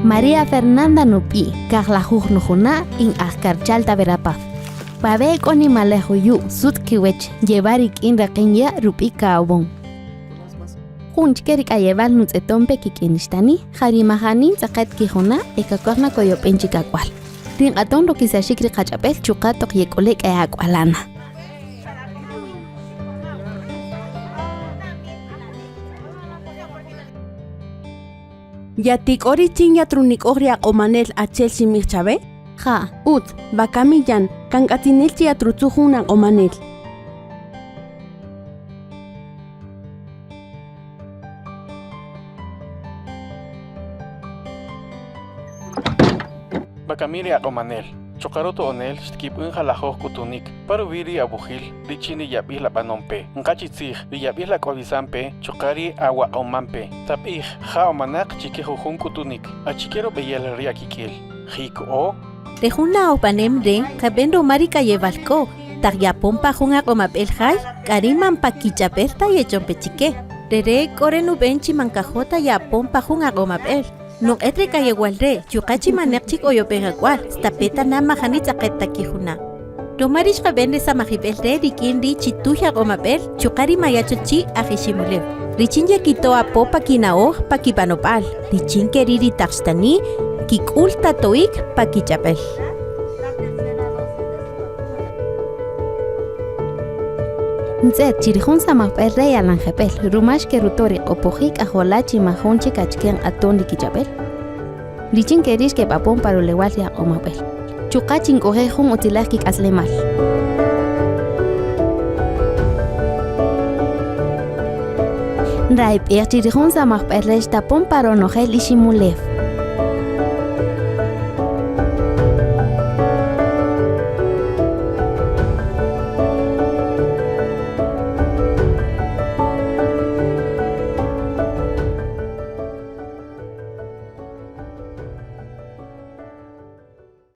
María Fernanda nub'i', kajlajuj nujuna', in aj Karchalta, Verapaz. Wawe' k'o nimalej juyu', sutz' kiwech, yeb'a rik'in raqen ya' rub'i' Cahabón. Jun chke ri k'ayewal nutz'eton pe kik'in ri xtani, ja ri majani ntz'aqet kijuna' e kakoj na koyob'en chik ak'wal. Ri nq'aton rokisaxik ri qach'ab'el chuqa' toq yek'ule' k'a e ak'wala' na. Yatik'o richin yatrunik'oj ri aq'omanel achi'el xinb'ij chawe? Ja', ütz. Wakami yan, kan k'atzinel chi yatrutzuj jun aq'omanel. Wakami ri aq'omanel, chuqa' ruto'onel xtkib'än jalajöj k'utunïk pa ruwi' ri awujil richin ri yab'il ab'anon pe. Nqa chi tzij, ri yab'il ak'owisan pe chuqa' ri awaq'oman pe. Tab'ij, ja' o manäq chi ke jujun k'utunïk. Achike rub'eyal ri akik'el? Jïk o? Re jun na'ojb'anem re' nqab'en ruma ri k'ayewal k'o, taq yapon pa jun aq'omab'el jay, k'a ri' man pa kich'ab'el ta yech'on pe chi ke. Re re' k'o re nub'en chi man nkajo' ta ye'apon pa jun aq'omab'el. Nuq'et re k'ayewal re', chuqa' chi maneq chik oyob'en ak'wal, stape' ta na majani tz'aqet ta kijuna'. Ruma ri xqab'en re samajib'el re' rik'in ri Chituy Aq'omab'el chuqa' ri Maya' Chochi' aj Iximulew, richin yekito' apo pa kina'oj pa kib'anob'al, richin ke ri' ri taq xtani' nkik'ül ta to'ïk pa kich'ab'äl. Ntz'et chi ri jun samajb'el re' yalan jeb'ël, ruma xkeruto' ri q'opoji' k'ajola' chi majun chik achike nq'aton ri kich'ab'äl, richin ke ri' xkeb'apon pa rulewal ri aq'omab'äl, chuqa' chi nk'oje' jun utziläj kik'aslemal. Nrayb'ej chi ri jun samajb'äl re' xtapon pa ronojel Iximulew.